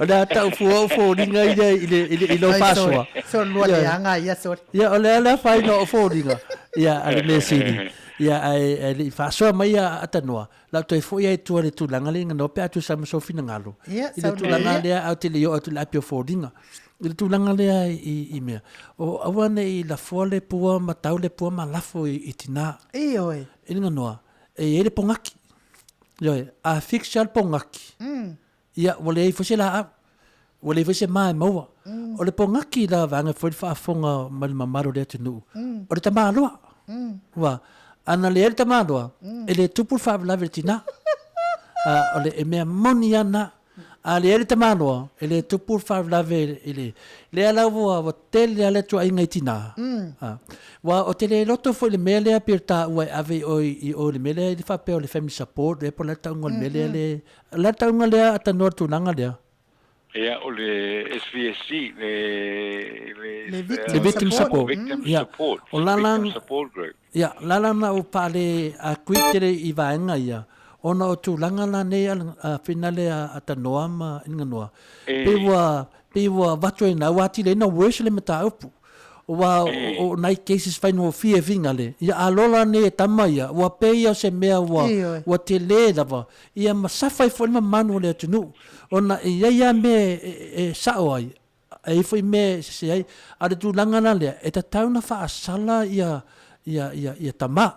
O le a tau fua o foliga ia i le, i le, i lou faasoa. Solua leaga ia sole. Ia, o le a le afaina o foliga, ia, a le mea sili. Ia, ae, ae le i faasoa mai ia Atanoa, la ou toe foi ai i tua i le tulaga lea ina pe a tusa ma sou finagalo. Ia, I le tulaga lea, ae ou te le i oo atu i le api o foliga. I le tulaga lea i, i mea, o aua ne i lafoa le pua ma tau le pua ma lafo i, i tinā. Ioe. I le ganoa, e i ai le pogaki. Ioe, a fix lava le pogaki, ia, ua leai foi se laau, ua leai foi se ma e maua. O le pogaki la vaega foi le faafofoga mai le mamalu o le atunuu, o le tamaloa. Ua, ana leai le tamaloa, e le tupu le faalavelave i le tinā. O le mea moni lava lena. A leai le tamaloa, e le tupu le faalavelave i le... Lea la ua, ua tele lava le tuuaiga i tinā. Aua ou te le loto foi i le mea lea pei o le taua e ave i o i o i le mea lea e faapea o le family support ea po o le a le tauga o le mea lea le... O le a le tauga lea a tanoa i le tulaga lea? Ia, o le SVSC, le... Le Victim, Victim Support. Victim Support. O la la... Victim Support Group. Ia, la la na ou pale akui tele i vaega ia, ona o tulaga la nei a finale a Tanoa ma Iniganoa, pei ua, pei ua avatu ai ina, ua atili ai ona worse le mataupu. Aua o nai cases faigofie finale, ia a lola nei e tama ia, ua pei ia o se mea ua, ua tele lava, ia ma safa ai foi le mamalu o le atunuu, ona e i ai lava mea e sao ai, E i ai foi mea e sese ai. A o le tulaga la lea, e tatau ona faasala ia, ia, ia, ia tama.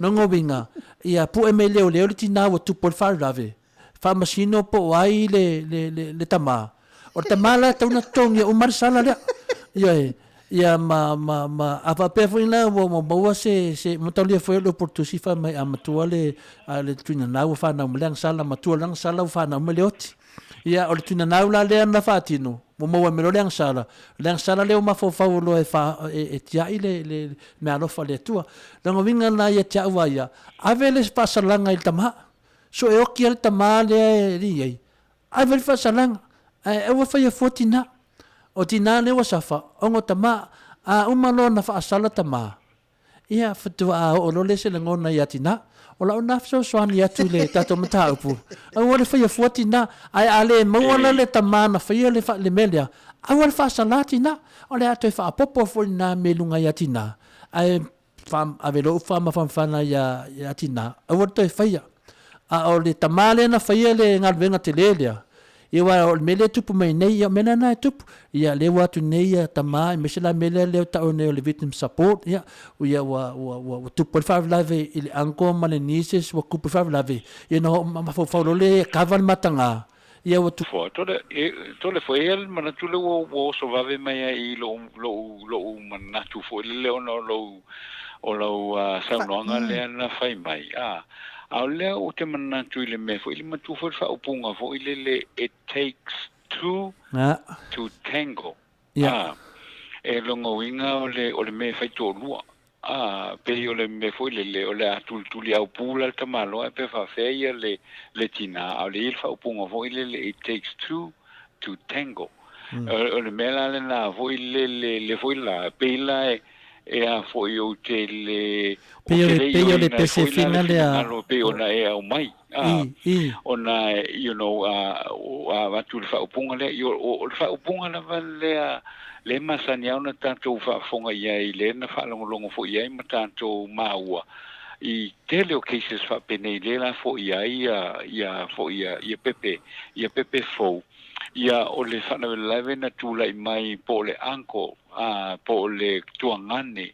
Lona uiga, ia pue mai leoleo le tina ua tupu ai le faalavelave, faamasino po o ai le, le, le, le tama. O le tama la e tatau ona totogia uma le sala lea. Ioe. Ia ma, ma, ma, a faapea foi la ua, ua maua se, se, mataulia foi o le upu a le Tusi fai mai a matua le, a le tuinanau ua fanau mai le agasala, matua le agasala ua fanau mai le oti. Ia, o le tuinanau la lea na faatino, ua maua mai loa le agasala, o le agasala lea ua mafaufau loa e, fa, e, e tiai le, le meaalofa a le Atua. Lona uiga la ia te au a ia, ave le faasalaga i le tama. So e oki ai le tama lea e i ai, ave le faasalaga, ae aua faia fua tinā. O tinā lea ua safa, ona o tama, a uma loa ona faasala tama, Ia, faatoa oo loa lea se lagona ia Tina. O lau na fesoasoani atu i le tatou mataupu, aua le faia fua Tina. Ae a le maua la le tama na faia le, le mea lea, aua le faasala Tina. O le a toe faaopoopo foi lena mea i luga ia Tina. Ae ave loa upu faamafanafana ia, ia Tina, aua le toe faia. A o le tama lea na faia le galuega tele lea, Ia aua o le mea lea e tupu mai nei, ia o mea na e tupu. Ia lea ua atu nei ia tama, aemaise la mea lea lea ua taua nei o le victim support, ia, ia ua, ua, ua, ua tupu ai le faalavelave i le uncle ma le nieces, ua tupu le faalavelave, ia ona mafaufau loa lea e kava le mataga, ia ua tupu. Foi, tole, e, tole foi, e i ai le manatu lea ua, ua oso vave mai ai i lou, lou, lou manatu foi lele ona o lou, o lau uh, saunoaga lea na fai mai. Ah, A o lea ou te manatu i le mea foi le matua foi le faaupuga foi lele it takes two to tango. A, e lona uiga o le, o le mea e fai toalua. A, pei o le mea foi lele o le a tulituli aupu la le tamaloa ae pe faafefea ia le, le tinā, a o le i ai le faaupuga foi lele it takes two to tango. O, o le mea la lena foi lele, le foi la, pei la e, E a foi ou te le, ou te le ioeina ai foi la le finagalo e pei ona e aumai, a, ona you know, a, a avatu le faaupuga lea, i, o, o le faaupuga lava lea, lea e masani lava ona tatou faafofoga i ai, lea na faalogologo foi i ai ma tatou maua i tele o cases faapenei lea la foi ai ia, ia foi ia, ia pepe, ia pepe fou. Ia, o le faalavelave na tulai mai po o le uncle, a, po o le tuagane,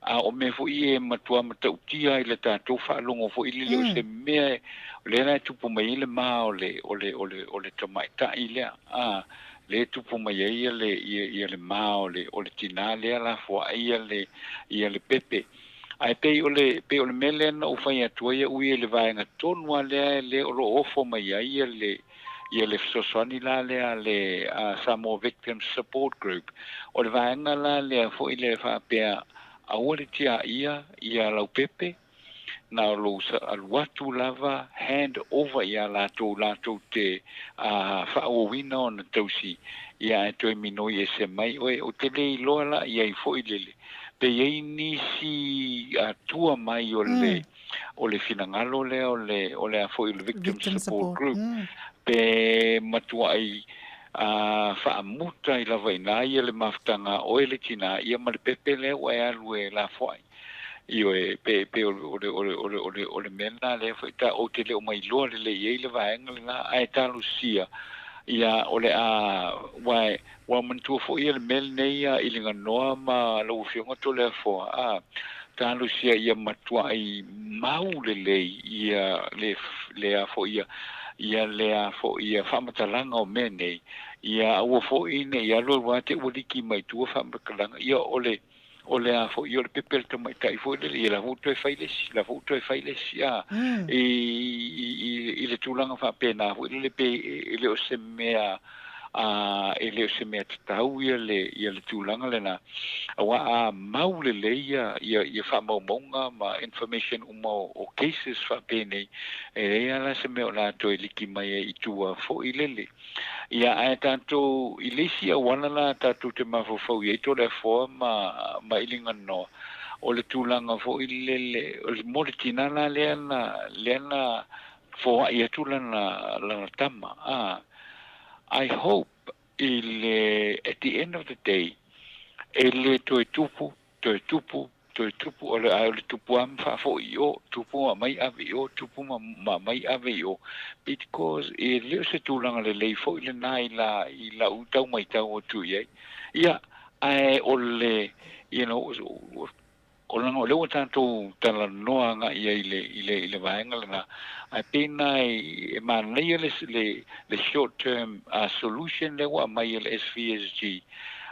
a o mea foi ia e matua matautia ai le tatou faalogo foi lele o se mea o lea la e tupu mai ai le ma o le, o le, o le, o le tamaitai lea, a, lea e tupu mai ai ia le, ia, ia le ma o le, o le tinā lea lafoai ia le, ia le pepe. Ae pei o le, pei o le mea lea na ou fai atu ai au ia i le vaega tonu lava lea, lea o lo o ofo mai ai ia le, ia le fesoasoani la lea a le Samoa Victims Support Group. O le vaega la lea foi lea faapea aua le tiaia ia lau pepe, na o lou alu atu lava hand over ia latou latou te faaauauina ona tausi ia ae toe minoi ese mai oe. Ou te le iloa la i ai foi lele pe i ai nisi tua mai o le o le finagalo lea o le, o le a foi o le Victim Support Group, pe matuai A faamuta ai lava i ina ia le mafutaga a oe le tinā ia ma le pepe lea ua e alu e lafoai. Ioe, pe, pe o le, o le, o le, o le, o le, o le mea lena lea foi ta, ou te le o mailoa lelei i ai le vaega lena, ae talosia, ia, o le a, ua, ua manatua foi ia le mea lenei ia i le ganoa ma lau Afioga Toleafoa, a, talosia ia matuai mau lelei ia le, le a foi ia, ia le a foi ia faamatalaga o mea nei, ia aua foi ne i alu alu lava te i ua liki mai tua faamatalaga, ia o le, o le a foi, o le pepe a le tamaitai foi lele, ia la foi ua toe fai le isi, la foi ua toe fai le isi, a, i, i, i, i le tulaga faapena foi lele pe e le o se mea, a, e le o se mea tatau ia le, ia le tulaga lena, aua a mau lelei ia, ia, ia faamaumauga ma information uma o, o cases faapenei, e leai lava la se mea o le a toe liki mai ai i tua foi lele. Ia, ae tatou, i le isi auala la tatou te mafaufau i ai Toleafoa ma, ma Iliganoa, o le tulaga foi lele, o le, mo le tinā la lea na, lea na foai atu lana, lana tama, a, I hope i le, at the end of the day, e le toe tupu, toe tupu, toe tupu, o le, ae o le tupu lava ma faafoi i o, tupu ma aumai ave i o, tupu ma, ma aumai ave i o, because e le o se tulaga lelei foi lena i la, i lau tau maitau atu i ai. Ia, ae o le, you know, o leaga o lea ua tatou talanoa agai i ai i le, i le, i le vaega lena, ae pei na e manaia le, le, le short term solution lea ua aumai e le SVSG,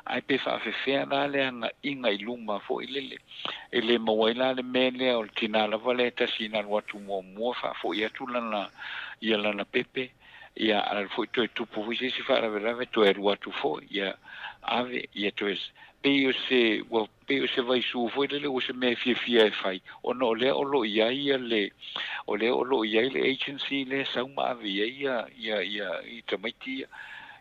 Ae pe faafefea la le agaiga i luma foi lele. E le maua ai la le mea lea o le tina lava lea e tasi na alu atu muamua faafoi atu lana, ia lana pepe, ia alu foi toe tupu foi se isi faalavelave toe alu atu foi, ia ave, ia toe, pei o se, ua pei o se vaisu foi lele ua se mea e fiafia e fai, ona o lea o lo o i ai ia le, o lea o lo o i ai le agency lea e sau ma ave i ai ia, ia, ia, i tamaiti ia.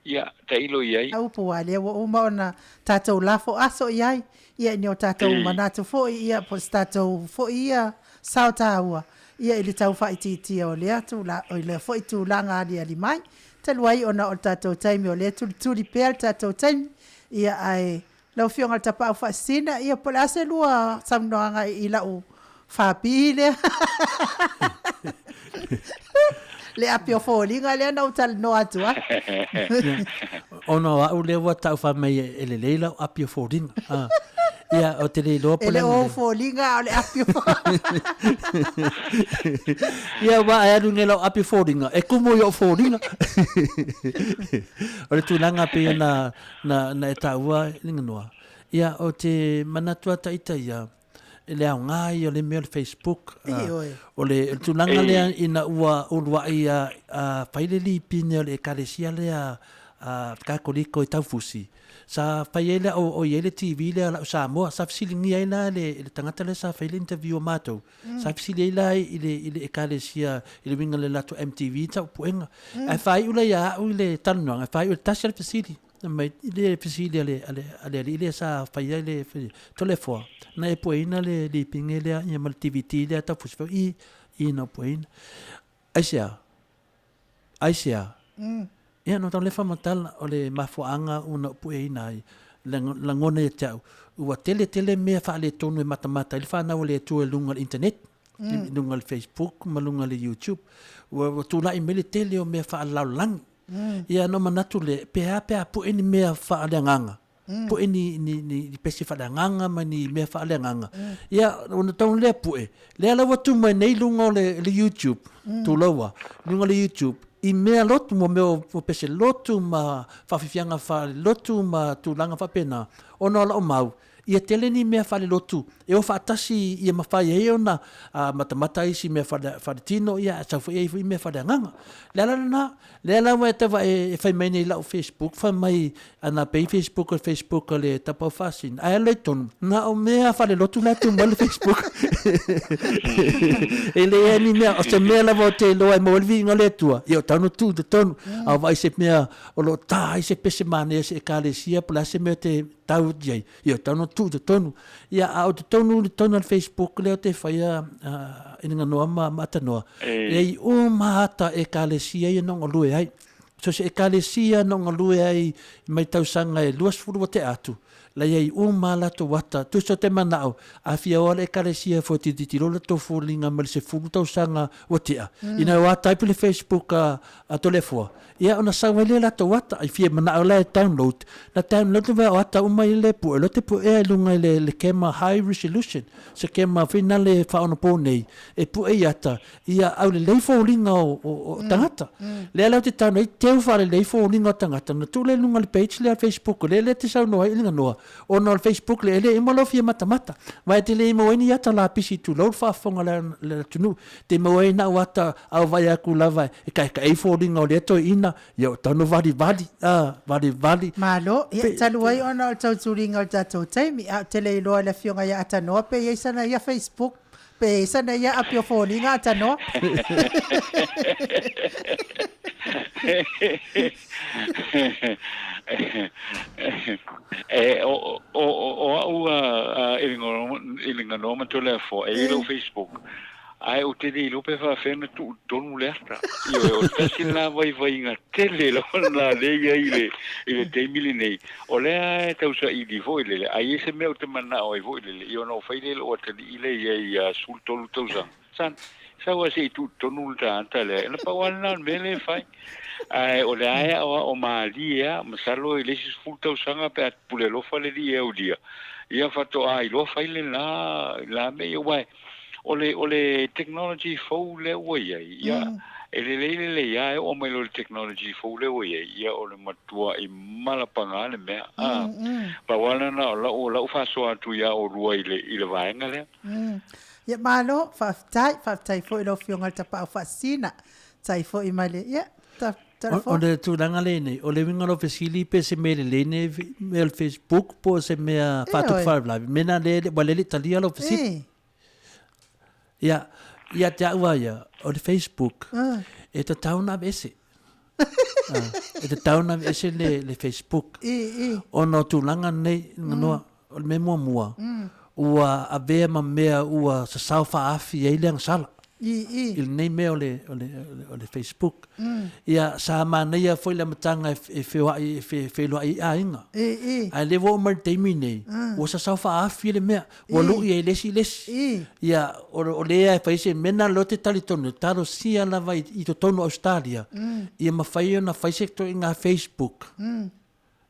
Ia, tailo i ai. Upu a lea ua uma ona tatou lafo aso i ai, ia i ni o tatou manatu foi, ia po o se tatou foi ia sao taua, ia i le tau faaitiitia o lea tula, o lea foi tulaga aliali mai. Talu ai ona o le tatou taimi o lea e tulituli pea le tatou taimi, ia ae Lau Afioga i le Tapaau Faasisina, ia po o le a se lua saunoaga i lau FB lea? Le api o foliga lea na ou talanoa atu ai. Ona o au lea ua tau fai mai e lelei lau api o foliga. Ah. Ia, o te le iloa po E le o ou foliga, a o le api o Ia, ua e alu nei lau api o foliga, e kumu i ou foliga. O le tulaga pei ona na, na e taua i le noa. Ia, o te manatu ata ita ia, e le aoga ia o le mea o le Facebook. Uh, o le, o le tulaga lea ina ua uluai a, a fai le lipine o le ekalesia lea a Katoliko i Taufusi. Sa fai ai lea o, o i ai le TV lea lau Samoa. Sa fesiligia ai la le, le tagata lea sa fai le interview o matou. Sa fesili ai la i le, i le ekalesia i le uiga o le latou MTV tau puega. Ae faaiu la ia au i le talanoaga, e faaiu i le tasi le fesili. Mai i le fesili a le, a le, a le alii lea sa fai ai le Toleafoa, na e pueina le lipine lea ia ma le DVD lea tau fusi i, i na pueina. Aisea? Aisea? Ia, no tau le faamatala o le mafuaaga ua na pueina ai, lagona ia te au, ua tele tele mea faaletonu e matamata ai le fanau a le Atua i luga o le internet, i luga o le Facebook ma luga o le YouTube. Ua, ua tulai mai le tele o mea faalelalolagi. Ia, na manatu lea, pe a pe a pue ni mea faaleagaga, pue ni, ni, ni, ni pese faaleagaga ma ni mea faaleagaga. Ia, ona tau lea pue, lea la ua tu mai nei luga o le, le YouTube, tulou a, luga o le YouTube, i mea lotu, mo mea o pese lotu ma faafiafiaga faalelotu ma tulaga faapena, ona o lau mau, ia tele ni mea faalelotu e o faatasi ia mafai ai ona matamata isi mea faaletino, ia ae sau foi ai foi mea faaleagaga. O le ala lena, lea la ua e tau vaai e fai mai nei i lau Facebook, fai mai ana pei Facebook o le Facebook a le Tapaau Faasisina, ae alu ai i totonu, na o mea faalelotu la e tu mai le Facebook. E leai ni mea, o se mea lava ou te iloa e maua ai le viiga o le Atua, ia o tau ona tuu i totonu. A o vaai se mea o lo o ta ai se pese manaia i se Ekalesia po o le a se mea te tau i ai, ia o tau ona tuu i totonu. Ia, a o totonu i totonu o le Facebook lea ou te faia i le ganoa ma Atanoa, e i uma ata Ekalesia ia na galue ai. So se Ekalesia na galue ai mai tausaga e 20 ua tea atu, la i ai uma a latou ata, tusa o te manao, a fia o a le Ekalesia e foe tilotilo le tou foliga mai le 10 tausaga ua tea, ina ua type le Facebook a a Toleafoa, ia ona sau ai lea latou ata, ai fia manao la e download, na download le o ata uma i le pue, lo te puea i luga i le kema high resolution, se kema finale faaonaponei, e pue i ata, ia aulelei foliga o tagata. Lea la ou te tago ai, teu faalelei foliga o tagata, ona tuu lea i luga o le page lea o le Facebook, lea lea te saunoa ai i le ganoa, ona o le Facebook lea e le uma lou fia matamata. Ma e te le maua ai ni ata lapisi tulou le faafofoga a le atunuu, te maua ai na o ata a o vaai atu lava e kaekaei foliga o lea toeaina, ia o tano valivali, a, valivali. Malo, ia, talu ai ona o le tautuliga o le tatou taimi, a ou te le iloa i le afioga ia Atanoa pe i ai sana ia Facebook Pe sana ia api o foliga a tanoa. E, o, o, o au a, i le nganoa ma Toleafoa, e i lou Facebook, ae ou te le iloa pe faapefea ona tuu i totonu le ata. Ioe, o le tasi lena vaivaiga tele lava lena lea e i ai i le, i le taimi lenei. O lea e tausaili foi lele, a i ai se mea ou te manao ai foi lele, ia ona ou fai lea i lou atalii lea e i ai ia 13 tausaga, Son, sau lava se i tuu i totonu le tagata lea. Na pau lava lena o le mea lea e fai. Ae o lea e aoao malie lava, masalo i le isi 10 tausaga pe a pule alofa le alii e aulia, ia faatoa iloa fai lena, lena mea. Ia aua o le, o le technology fou lea ua i ai, ia, e lelei lelei lava e oo mai loa i le technology fou lea ua i ai, ia o le matuai malapaga le mea. A, pau lava lena o lau, lau faasoa atu iā oulua i le, i le vaega lea. Ia malo, faafetai, faafetai foi i lau Afioga i le Tapaau Faasisina, tai foi mai le, ia, O le tulaga lea nei, o le uiga o lau fesili pe se mea lelei nei mea o le Facebook po o se mea faatupu faalavelave. Mea na lea, ua le le talia lau fesili. Ia, ia te au lava ia, o le Facebook, e tatau ona aveese. E tatau ona aveese le, le Facebook. Ona o tulaga nei, noa, o le mea muamua, ua avea ma mea ua sasao faaafi ai le agasala. I lenei mea o le, o le, o le Facebook. Ia, sa manaia foi le amataga e feoai, e feiloai ai aiga. Ae lea ua oo mai i le taimi nei, ua sasao faaafi le mea, ua lui ai le isi i le isi. Ia, o lea e fai se mea na lea ou te talitonu, talosia lava i totonu o Ausetalia, ia mafai ona fai se ituaiga Facebook.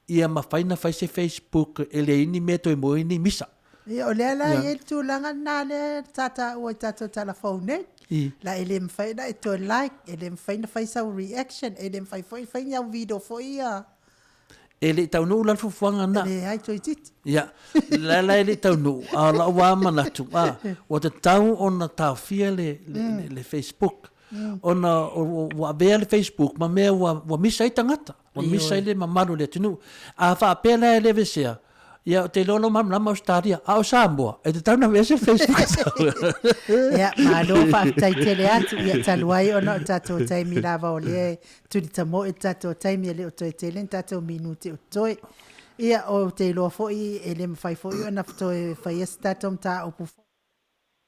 Ia mafai ona fai se Facebook e leai ni mea toe maua ai ni misa. Ia, o lea la e i ai le tulaga lena lea sa taua i tatou tala fou nei. La e le mafai ona e toe like, e le mafai ona fai sau reaction, e le mafai foi ona fai ni au video foi ia. E le i taunuu la le fuafuaga lena. Leai, toeitiiti. Ia, la la e le i taunuu, a o lau lava manatu, a, ua tatau ona taofia le, le, le, le Facebook. Ona ua avea le Facebook ma mea ua, ua misa ai tagata. Ua misa ai le mamalu o le atunuu. A faapea la e le aveesea, ia ou te iloa o lo o malamalama Ausetalia, a o Samoa, e tatau ona aveese le Facebook. Ia, malo faafetai tele atu. Ia, talu ai ona o le tatou taimi lava o lea e tulitamoe le tatou taimi e le o toe tele ni tatou minute o totoe. Ia, ou te iloa foi e le mafai foi ona toe faia se tatou mataupu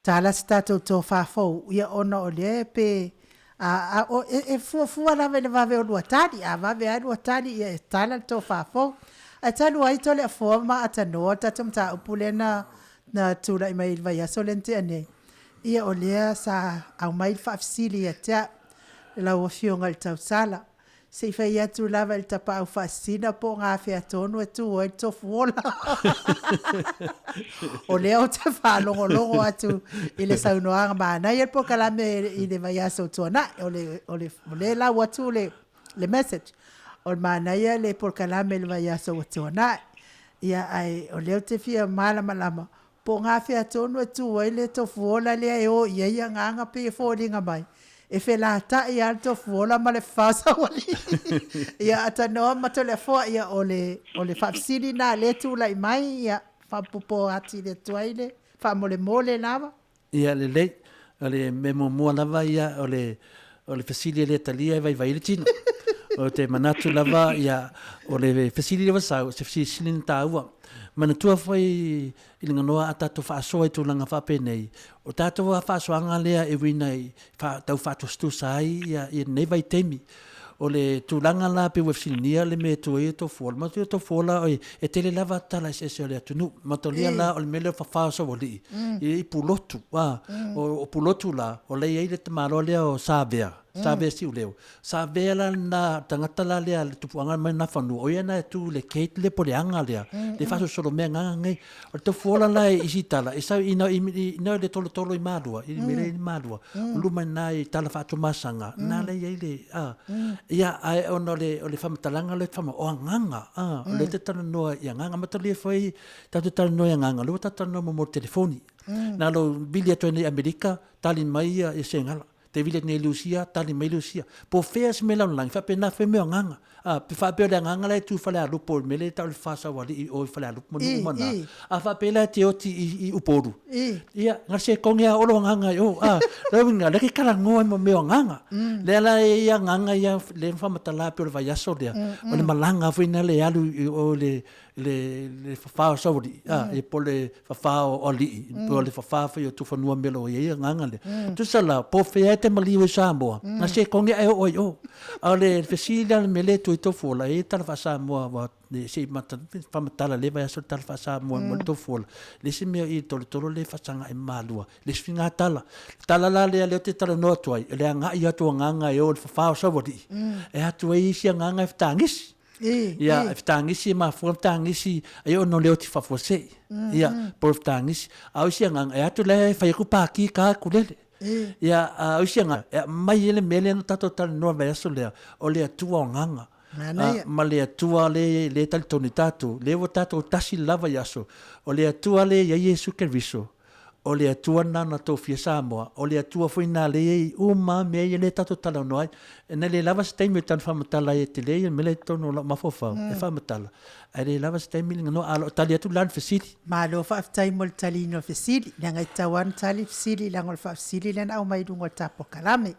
Tala se tatou tofa fou, ia ona o lea pe a, a, o, e, e fuafua lava i le vave o lua tali. A vave lava lua tali, ia e tala le tofa fou. Ae talu ai Toleafoa ma Atanoa le tatou mataupu lea na, na tulai mai i le vaiaso lea na tea nei, ia o lea sa aumai le faafesili ia te au, lau Afioga i le Tausala. Se i fai atu lava i le tapaau faasisina po o gafea tonu e tu ai le tofu ola. O lea ou te faalogologo atu i le saunoaga manaia le polokalame i le vaiaso ua tuanai. O le, o le, o lea e lau atu le, le message. O le manaia le polokalame i le vaiaso ua tuanai. Ia, ae o lea ou te fia malamalama Po o gafea tonu e tu ai le tofuola lea e o i ai agaga pei e foliga mai, e felataʻi lava le tofuola ma le fafao saualii. Ia atanoa ma Toleafoa, ia o le, o le faafesili lena lea e tulai mai, ia faaopoopo atili atu ai le faamolemole lava. Ia lelei, o le mea muamua lava ia o le, o le fesili e le talia e vaivai ai le tino. Ou te manatu lava ia o le fesili lea ua sau, o se fesili sili ona taua. Manatua foi i le ganoa a tatou faasoa i tulaga faapenei, o tatou lava faasoaga lea e uiga i tau faatusatusa ai ia lenei vaitaimi. O le tulaga la pei ua fesiligia le mea e tu ai e Tofuola, manatua Tofuola e tele lava tala eseese o le atunuu. Mataulia la o le mea lea o le fafa o Saualii i Pulotu. O Pulotu la, o la e i ai le tamaloa lea o Savea, Savea Siuleu. Savea la lena tagata la lea le tupuaga mai Nafanua, o ia lena e tu i le gate lea po o le aga lea, le faasolosolo mea agaga nei. O le Tofuola la i isi tala, e sau ina ina le tolotolo i Malua, i le mea lea i Malua, o luma i ina i tala faatumasaga, na lea i ai le, a, ia, ae ona o le, o le faamatalaga lea fai mai, o agaga, a, o lea e te talanoa i agaga. Mataulia foi tatou te talanoa i agaga, o lea ua tatou talanoa mo le telefoni. Na lou vili atu ai nei i Amerika, tali mai ia Segala. Te vili atu nei Lusia, tali mai Lusia. Po o fea se mea lalolagi, faapena foi mea o agaga. A, pe faapea o le agaga la e tu i Falealupo i le mea lea e tau o le Fasaualii i o i Falealupo ma nuu uma na. A faapea la e te oti i Upolu, ia, na se togi lava o lou agaga i o. A, lona uiga, o lea e te talanoa i mea o agaga. Lea la e i ai agaga ia lea na faamatala pei o le vaiaso lea, o le malaga foi lea e alu i o i le le fafa o Saualii, a, po o le fafa o Alii, po o le fafa foi o Tufanua mea o lo o i ai agaga lea. Tusa la, po o fea e te maliu i Samoa, na se togi ae oo ai i o. A o le fesili la le mea lea e tu ai Tofuola, e i ai tala faa-Samoa aua se i faamatala i lea vaiaso le tala faa-Samoa mo le Tofuola, le isi mea i le tolotolo lea e faasaga i Malua, le isi faiga tala. Le tala la lea lea ou te talanoa atu ai, o le agai atu o agaga e o i le fafa o Saualii, e atu ai isi agaga e fetagisi. Ia, e fetagisi e mafua ona fetagisi ai ona o le oti faafuasei. Ia, po o le fetagisi. A o isi agaga, e atu la e fai atu paki ta ukulele. Ia, a o isi agaga, e aumai ai le mea lea na tatou talanoa i le vaiaso lea, o le Atua o agaga. Ma le Atua lea e talitonu i tatou, lea ua tatou tasi lava i aso, o le Atua lea e i ai Iesu Keriso, O le Atua lena na tofia Samoa, o le Atua foi lena lea e i ai uma lava mea ia lea tatou te talanoa ai. Na le lava se taimi e tau faamatala ai e tele ia mea la i totonu o lou mafaufau e faamatala, ae le lava se taimi Ganoa, a o lo o tali atu la le fesili. Malo faafetai mo le taliina o le fesili, leaga e tatau lava ona tali le fesili leaga o le faafesili lea na aumai i luga o le ta polokalame.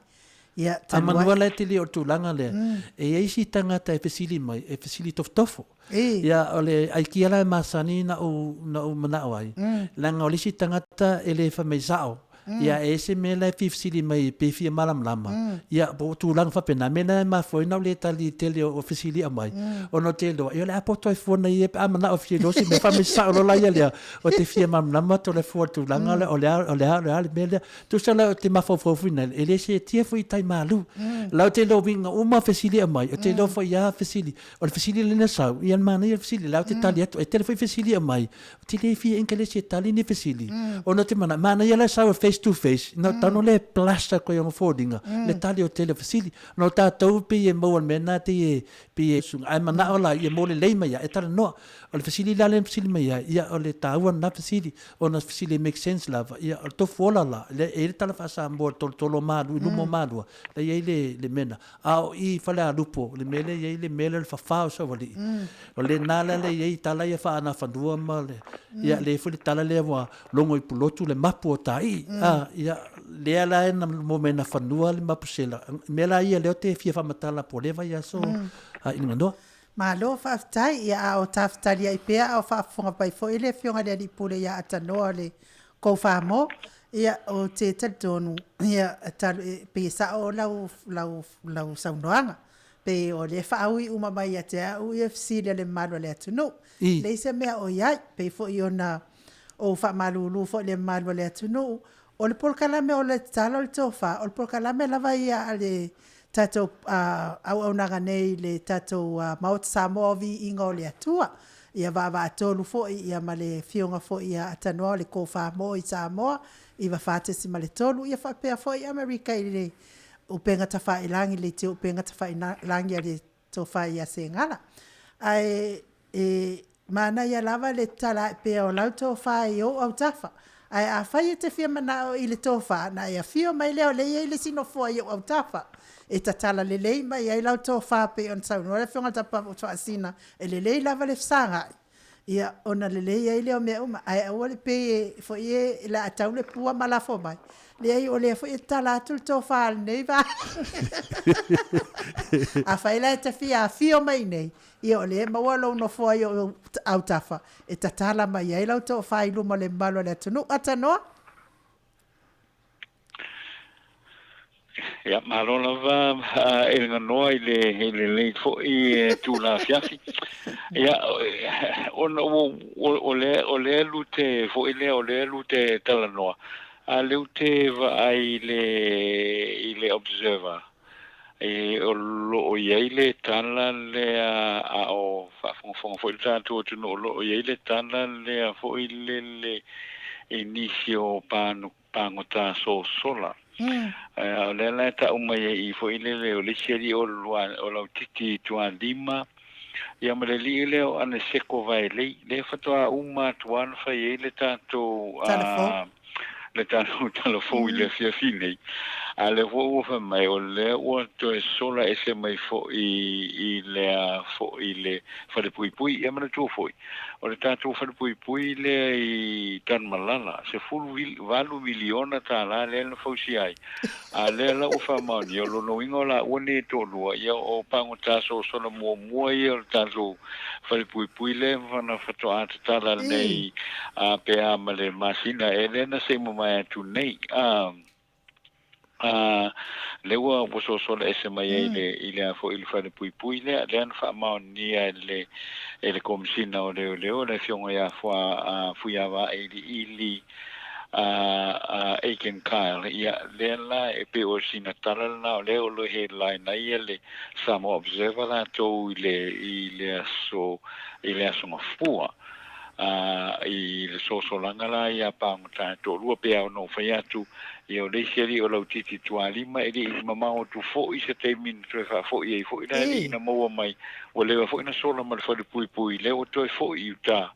Ia, talu ai. A manua la e tele o le tulaga lea, e i ai isi tagata e fesili mai, e fesili tofotofo. Ia, o le aikia la e masani na ou, na ou manao ai, leaga o le isi tagata e le fai mai sao, ia e ese mea la e fia fesili mai pe fia malamalama, ia po o tulaga faapena, mea na e mafua ai ona ou le tali i le tele o fesili e aumai, ona ou te iloa, ia o le a poto ai fua nei pe a manao e fia iloa se mea, fai mai sao loa la ia lea, ou te fia malamalama atu la fua i le tulaga lea, o le a, o le a, o le a le mea lea. Tusa la ou te mafaufau foi nei, e le seetia foi i tai malu. La ou te iloa uiga uma fesili e aumai, ou te iloa foi lava fesili. O le fesili lea na sau, ia manaia le fesili, la ou te tali atu. E tele foi fesili e aumai, ou te le fia enkelesi e tali ni fesili, ona ou te manao, manaia la le sau e face to face, na tago lea e plaster koe i ona foliga, le tali o le tele o fesili. Ona o tatou pei e maua i le mea lena pei e, pei e suga, ae manao la ia maua lelei mai lava e talanoa. O le fesili la lea na fesili mai ai, ia o le taua lena fesili, ona fesili e make sense lava, ia o le tofu ola la, lea e i ai le tala faa-Samoa o le tolotolo o Malua, i luma o Malua, la e i ai le mea lena. A o i Falealupo, le mea lea e i ai le mea lea o le fafa o Saualii, o lena la lea e i ai tala ia faa-anafanua ma le, ia lea foi le tala lea ua logo i Pulotu le mapu o Taii, a, ia, lea la e mo mea nafanua le mapusela. Mea la ia lea ou te fia faamatala po o lea vaiaso i Ganoa. Malo faafetai, ia a o tafetaliai pea a o faafofoga mai foi le Afioga i le Alii Pule ia Atanoa o le Koufamo, ia ou te talitonu ia talu e pei e sao lau lau lau saunoaga, pei o lea e faaui uma mai ia te au ia fesili a le mamalu o le atunuu. Leai se mea o i ai, pei foi ona ou faamalulu foi i le mamalu o le atunuu, o le polokalame o le tatalo o le tofa, o le polokalame lava ia a le tatou auaunaga nei i le tatou Maota Samoa o Viiga o le Atua. Ia vaavaatolu foi ia ma le Afioga foi ia Atanoa o le Kofa-moo i Samoa, 94.3, ia faapea foi Amerika i le upega tafailagi, le leitio upega tafailagi a le Tofa ia Segala. Ae e manaia lava le tatala ae pea o lau tofa i ou autafa. Ae afai e te fia manao i le tofa, ona e afio mai lea o lea e i ai le isi nofoa i ou autafa, e tatala lelei mai ai lau tofa pei ona saunoa le Afioga i le Tapafaasina, e lelei lava le fesagai, ia ona lelei ai lea o mea uma. Ae aua le pei e foi e o le a tau le pua ma lafo mai, leai o lea foi e tatala atu le tofa a lenei vaega. Afai la e te fia afio mai i inei, ia o lea e maua lou nofoa i ou autafa e tatala mai ai lau tofa i luma o le mamalu o le atunuu. Atanoa. Ia, malo lava e le ganoa i le lelei foi tulafiafi. Ia, ona o lea lute foi lea, o lea lute talanoa, a lea ou te vaai i le Observer, e o loo i ai le tala lea, a o faafogafoga foi le tatou atunuu, o loo i ai le tala lea foi lele i nisi o pagota sosola. O lea la e tau mai ai i foi lele o le isi alii o Lautiti Tualima, ia ma le alii lea o Aneseko Vaelei, lea faatoa uma atu lava na fai ai le tatou le tatou talafou i le afiafi nei. A lea foi ua fai mai o lea ua toe sola ese mai foi i lea foi le falepuipui. Ia manatua foi o le tatou falepuipui lea i Tanumalala, $18 miliona lea na fausia ai. A lea la ua faamaonia, o lona uiga o laua nei e toalua, ia o pagota sosola muamua ia o le tatou falepuipui lea na faatoa tatala nei pe a ma le masina e lea na se i mamae atu nei. Le ua sosola ese mai ai i le foi i le falepuipui lea, lea na faamaonia e le Komesina o Leoleo, le afioga ia Fuiava Iliili Aiken Kyle. Ia lea la e pei o sina tala lena o lea o lo headline ai le Samoa Observer latou i le aso Gafua, i le sosolaga la ia pagota e toalua pe a ona fai atu. Ia o le isi alii o Lautiti Tualima e lei mamao atu foi se taimi na toe faafoi ai foi le alii na maua mai, ua leva foi na sola ma le falepuipui, lea ua toe foi i uta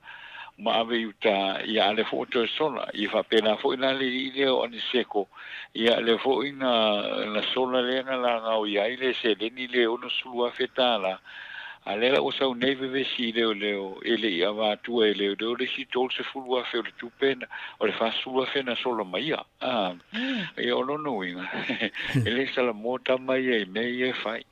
ma ave i uta, ia a lea foi ua toe sola. Ia faapena foi la le alii lea o Aniseko, ia lea foi na sola lea na lagao i ai le seleni le $60,000. A lea la ua sau nei vevesi i leoleo e lei avatua e leoleo le isi $30,000 o le tupe o le $40,000 na sola mai ia. Ia o lona uiga e le salamo tama ia i mea ia e fai.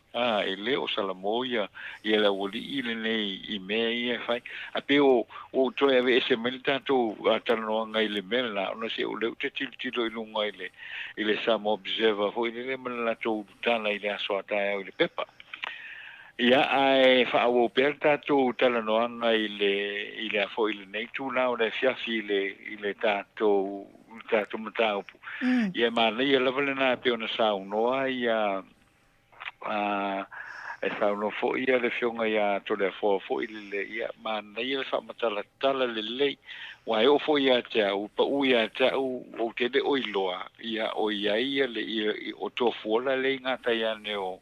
E le o salamo ia le aualii lenei i mea ia e fai. A pe o ou toe ave ese mai le tatou talanoaga i le mea lena, ona se o lea ou te tilotilo i luga i le Samoa Observer foi lele ma le latou tala i le aso a taeao i le pepa. Ia, ae faaauau pea le tatou talanoaga i le foi i lenei tula o le afiafi i le tatou mataupu. Ia manaia lava lena pei ona saunoa ia e saunoa foi ia le afioga ia Toleafoa foi lele, ia manaia le faamatalatala lelei. Ua e oo foi ia te au, pau ia te au, ou te le o iloa, ia o iai ia le o tofuola le i gatai ane o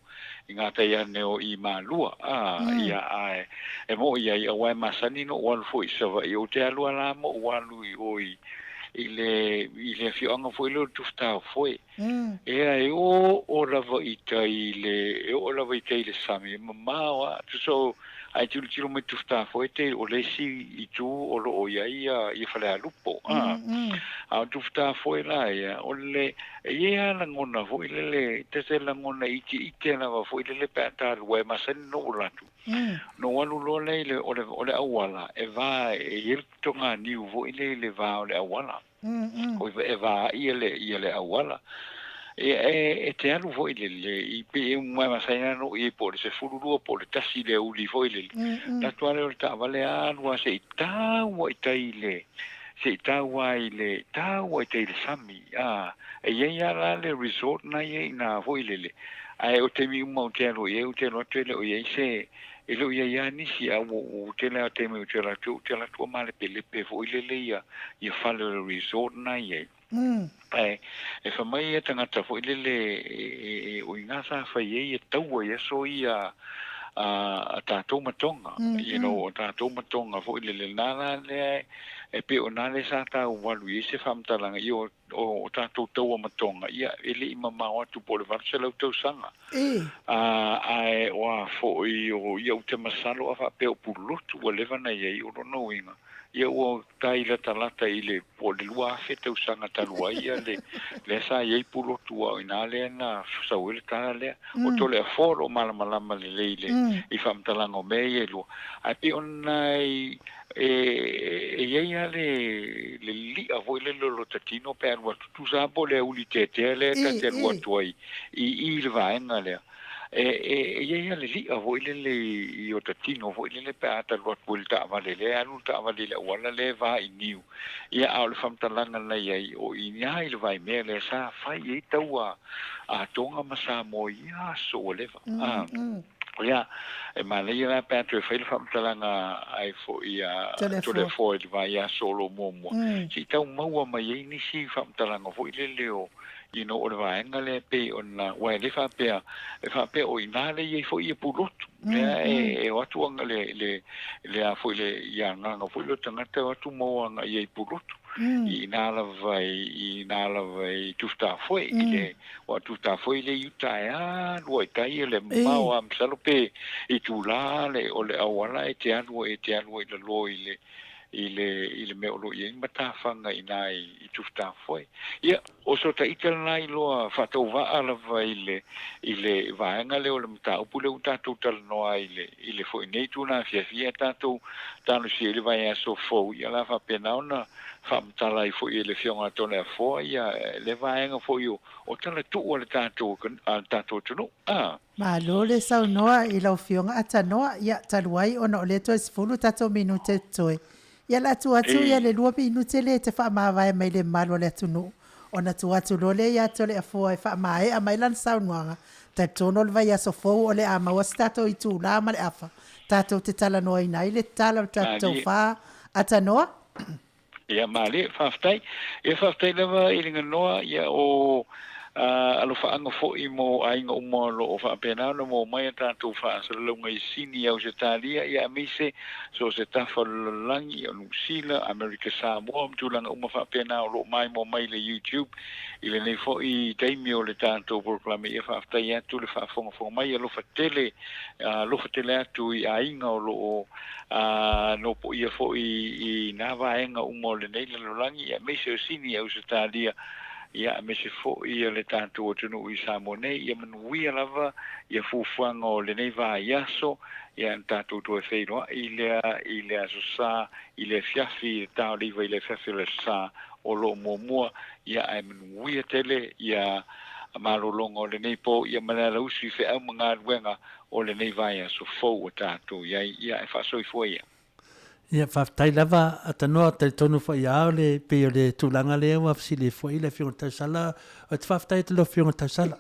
i gatai ane o i Malua. Ia ae e mo iai aua e masani no o alu foi i Savaii, ou te alu ala mo o alu i oi i le afioaga foi lea o le Tufutaofoe. Ea e oo lava i tai le e oo lava i tai le sami, e mamao a tuso ai tilotilo mai Tufutafoe te o le isi itu o loo i ai ia Falealupo. A o Tufutafoe la ia o le e ia lagona foi lele te lagona itiiti lava foi lele pe a talua e masani no o latu. No alu loa lea i le o le auala e va e i ai le toganiu foi lea i le va o le auala. O e va ia le auala. E te alu foi lele i pe e mai masai no i po le 12 po le 1 le uli foi lele. Latu ale o le taavale alu a se i taua i tai le se i taua i le taua i tai le sami. E iai ala le resort na ia i na foi lele. Ae o taimi uma o te alu i ai, o te alu atu e le o iai se e le o iai a nisi a o te lea taimi o te alu atu, o te alu atu o malepelepe foi lele ia fale o le resort na ia. E fa mai ia tagata foi lele o i ngā sa fai ai e taua i aso ia a tatou matonga. You know, o tatou matonga foi lele nā la lea e pe o nā le sa tau walu i se whamtalanga i o tatou taua matonga ia e le i mamao atu po o le 800 tausaga. Ae o a foi o ia u te masalo a whaapea o pulotu ua leva na iai o lona uiga. Ia ua tai latalata i le po le 2,000 tausaga talu ai ia le sa iai pulotu au ina lea na sau ai le tala lea. O Toleafoa o lo o malamalama lelei le i faamatalaga o mea ia e lua. Ae pei ona e iai a le li'a foi lele o lo tatino pe alu alu atu, tusa lava po o le auli teatea lea ta te alu atu ai i i i le vaega lea, e e e i ai lava le li'a foi lele i i ota tino foi lele pe a ta alu atu ai i le taavale lea e alu le taavale i le auala lea e va i niu. Ia, a o le faamatalaga na i ai, o i ina i le vaimea lea sa fai ai taua a Toga ma Samoa i ia aso ua leva. A, ia, e manaia la pe a toe fai le faamatalaga ai foi a Toleafoa i le vaiaso o lo o muamua, se i tau maua mai ai nisi faamatalaga foi lele o, you know, o le vaega lea e pei ona, aua e le faapea, e faapea o i ina lea e i ai foi ia Pulotu, lea e o atu aga le, le, le a foi le, ia agaga foi lea o tagata e o atu maua agai i ai Pulotu, i ina lava i, ina lava i Tufutafoe, i le, aua o Tufutafoe lea i uta e alu ai i tai le mamao lava masalo pe itula le, o le auala e te alu ai, e te alu ai i lalo i le, i le, i le mea o lo o i ai matafaga i ina i, i Tufutafoe. Ia, o so ta ita lena iloa faatauvaa lava i le, i le vaega lea o le mataupu lea ua tatou talanoa ai i le, i le foi nei itula afiafi, ia tatou talosia ai le vaiaso fou, ia o le a faapena ona faamatala ai foi e le Afioga a Toleafoa ia lea vaega foi o, o tala tuu a le tatou, a le tatou atunuu. A. Malo le saunoa i lau Afioga Atanoa. Ia, talu ai ona o lea toe 10 tatou minute totoe, ia o le a tuu atu ia le lua minute lea e te faamavae mai le mamalu o le atunuu, ona tuu atu loa lea ia Toleafoa e faamaea mai lana saunoaga. Talitonu o le vaiaso fou o le a maua se tatou itula ma le afa tatou te talanoaina ai le tala o le tatou tofa. Atanoa. Ia malie, faafetai. Ia faafetai lava i le ganoa, ia o alofaaga foi mo aiga uma o lo o faapena ona maua mai a tatou faasalalauga i Sini, Ausetalia, ia aemaise so o se tafa o le lalolagi, o Niu Sila, Amerika Samoa ma tulaga uma faapena o lo o maimoa mai i le YouTube i lenei foi taimi o le tatou polokalame. Ia faafetai atu le faafogafoga mai, alofa tele, alofa tele atu i aiga o lo o a nofoia foi i nā vaega uma o lenei lalolagi, aemaise o Sini, Ausetalia, ia aemaise foi le tatou atunuu i Samoa nei. Ia manuia lava ia fuafuaga o lenei vaiaso, ia na tatou toe feiloai lea i le Aso Sa i le afiafi, i le ta o le 9 i le afiafi o le Aso Sa o lo o muamua, ia ae manuia tele ia malologa o lenei po, ia ma le alausu i feau ma galuega o lenei vaiaso fou ua tatou i ai, ia e faasoifua ia. Ia, faafetai lava Atanoa, talitonu foi a o le pei o le tulaga lea ua fesili ai foi le Afioga i le Tausala, ou te faafetai atu i lau Afioga i le Tausala.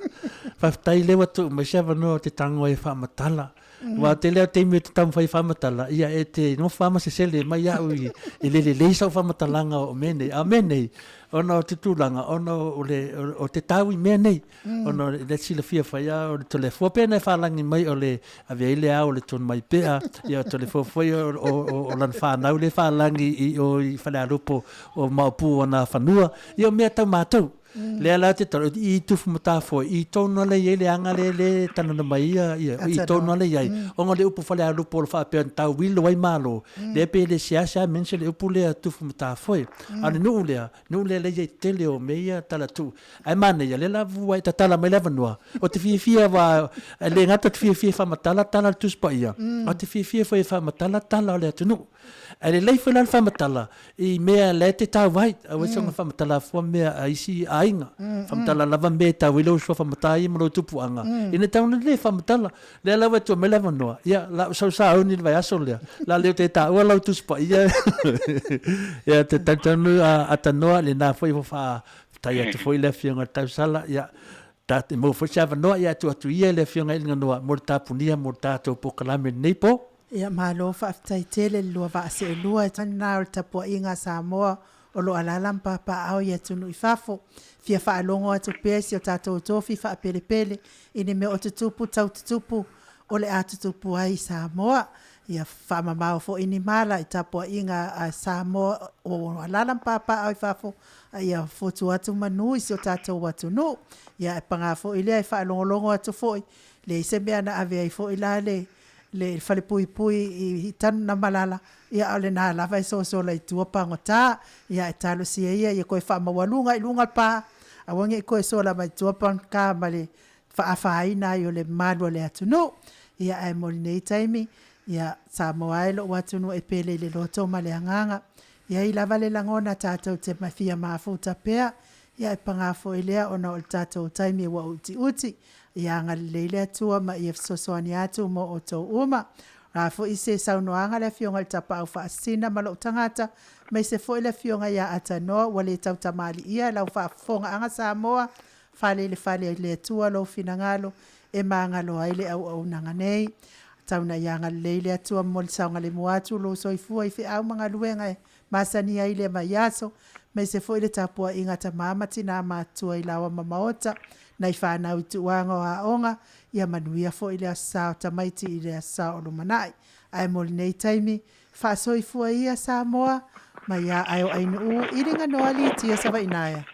Faafetai lea ua tuu mai se avanoa ou te tago ai e faamatala. Aua o le tele lava o taimi ou te taumafai e faamatala, ia e te nofo lava ma sesele mai au i le lelei sau faamatalaga o mea nei. A o mea nei, ona o te tulaga, ona o le, o te tau i mea nei. Ona o le silafia foi a o le Toleafoa pei ona e faalagi mai o le ave ai le ao o le Tonumaipea, ia o Toleafoa foi o, o, o, o lana whānau le faalagi i o i Falealupo o Maopu o ana fanua, ia o mea tau mātou. Lea la te tau, i tufu matafoe, i tonu ala i ai le aga le le tanana mai ia, ia, i tonu ala i ai. Ona o le upu Falealupo o lo faapea na tau ilo ai Malo, lea pei e le seasea mention le upu lea tufu matafoe. A o le nuu lea, nuu lea lea i ai tele o mea ia tala tuu. Ae manaia, lea la ua e tatala mai le avanoa, o te fiafia aua e le gata o te fiafia e faamatala tala o le Tusi Paia, a o te fiafia foi e faamatala tala o le atunuu. Ae lelei foi la le faamatala i mea la e te tau ai, aua e soona faamatala fua mea a isi aiga. Faamatala lava mea e tau ai lou suafa matai ma lou tupuaga, ina tau ona le faamatala. Lea la ua e tua mai le avanoa, ia, la ou sau sauni i le vaiaso lea, la leo te taua lau Tusi Paia. Ia, te talitonu a Atanoa, lena foi ua faa Faafetai atu foi le Afioga i le Tausala, ia, ta te maua foi se avanoa, ia tuu atu ia i le Afioga i Liganoa mo le tapunia mo le tatou polokalame i lenei po. Ia malo faafetai tele le lua vaa seelua e lena o le tapuaiga a Samoa o lo o alaala ma papaaao i atunuu i fafo. Fia faalogo atu pea i si o tatou tofi faapelepele i ni mea o tutupu tau tutupu o le a tutupu ai i Samoa. Ia faamamao foi ni mala i tapuaiga a Samoa o alaala ma papaaao i fafo a ia fotu atu manu i si o tatou atunuu. Ia ae paga foi lea e faalogologo atu foi, leai se mea na ave ai foi la le le falepuipui i Tanunamalala, ia a o lena lava e sosola i tua pagota. Ia ae talosia ia ia toe faamaualuga i luga le pa, aua ne i toe sola mai tua pagota ma le faaafaina ai o le mamalu o le atunuu. Ia ae mo lenei taimi, ia Samoa e lou atunuu e pele i le loto ma le agaga. E i ai lava le lagona tatou te fia mafuta pea. Ia ae paga foi lea ona o le tatou taimi ua utiuti. Ia agalelei le Atua ma ia fesoasoani atu mo outou uma. O le a foi se saunoaga a le Afioga i le Tapaau Faasisina ma lou tagata, aemaise foi le Afioga ia Atanoa ua le tautamaliia i lau faafofogaaga Samoa, fale i le fale o le Atua lou finagalo e magalo ai le auaunaga nei. Tau ina ia agalelei le Atua mo le saogalemu atu o lou soifua i feau ma galuega e masani ai i lea vaiaso, aemaise foi le tapuaiga a tama ma tina matutua i laoa ma maota, nai fanau i tuaga o aoga, ia manuia foi le Aso Sa o tamaiti i le Aso Sa o lumanai. Ae mo lenei taimi, faasoifua ia Samoa, mai a ae o Ainuu, iliga noa Litia Savainaea.